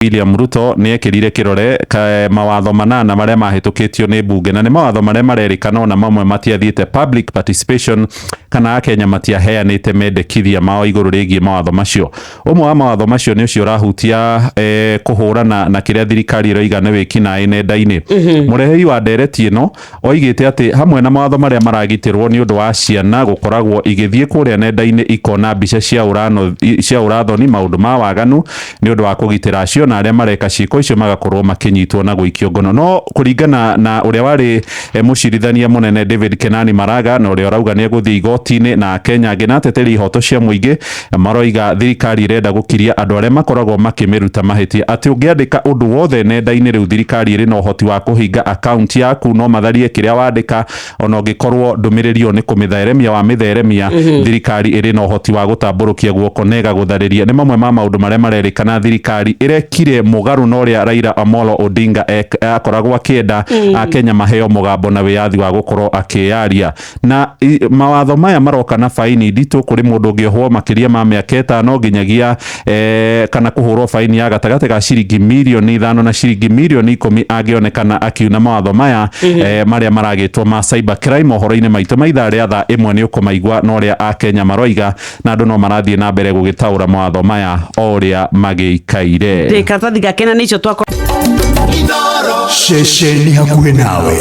William Ruto nĩ ekĩrire kĩrore mawatho manana marĩa mahĩtũkĩtio nĩ mbunge, na nĩ mawatho marĩa marerĩkana ona mamwe matiathiĩte public participation, kana Akenya matiaheanĩte mendekithia mao igũrũ rĩgiĩ mawatho macio. Ũmwe wa mawatho macio nĩ ũcio ũrahutia kũhũrana na kĩrĩa thirikari ĩroiga nĩ wĩkinaĩ nenda-inĩ. Mũrehei wa ndereti ĩno oigĩte atĩ hamwe na mawatho marĩa maragitĩrwo nĩ ũndũ wa ciana gũkoragwo igĩthiĩ kũrĩa nenda-inĩ ikona mbica cia ũrano cia ũrathoni, maũndũ ma waganu, nĩ ũndũ wa kũgitĩra acio na arĩa mareka ciĩko icio magakorwo makĩnyitwo na gũikio ngono. No kũringana na ũrĩa warĩ mũcirithania mũnene David Kenani Maraga, na ũrĩa ũrauga nĩ egũthiĩ igoti-inĩ, na Akenya angĩ na ateteri ihoto cia mũingĩ maroiga thirikari ĩrenda gũkiria andũ arĩa makoragwo makĩmĩruta mahĩtia, atĩ ũngĩandĩka ũndũ wothe nenda-inĩ rĩu thirikari ĩrĩ na ũhoti wa kũhinga akaunti yaku, no matharie kĩrĩa wandĩka, ona ũngĩkorwo ndũmĩrĩri ĩyo nĩ kũmĩtheremia wa mĩtheremia, thirikari ĩrĩ na ũhoti wa gũtambũrũkia guoko na ĩgagũtharĩria. Nĩ mamwe ma maũndũ marĩa marerĩkana thirikari ĩrekire mũgarũ na ũrĩa Raila Amolo Odinga akoragwo akĩenda Akenya maheo mũgambo na wĩyathi wa gũkorwo akĩyaria. Na mawatho maya maroka na baini nditũ kũrĩ mũndũ ũngĩohwo makĩria ma mĩaka 5 nginyagia kana kũhũrwo baini ya gatagatĩ ga ciringi mirioni 5 na ciringi mirioni 10 angĩonekana akiuna mawatho maya marĩa maragĩtwo ma cyber crime. Mohoro-inĩ maitũ ma ithaa rĩa thaa 1 nĩ ũkũmaigua na ũrĩa Akenya maroiga, na andũ no marathiĩ na mbere gũgĩtaũra mawatho maya o ũrĩa magĩikaire. Ndĩ karatathi gake na nĩcio twako Ceceni hakuhĩ nawe.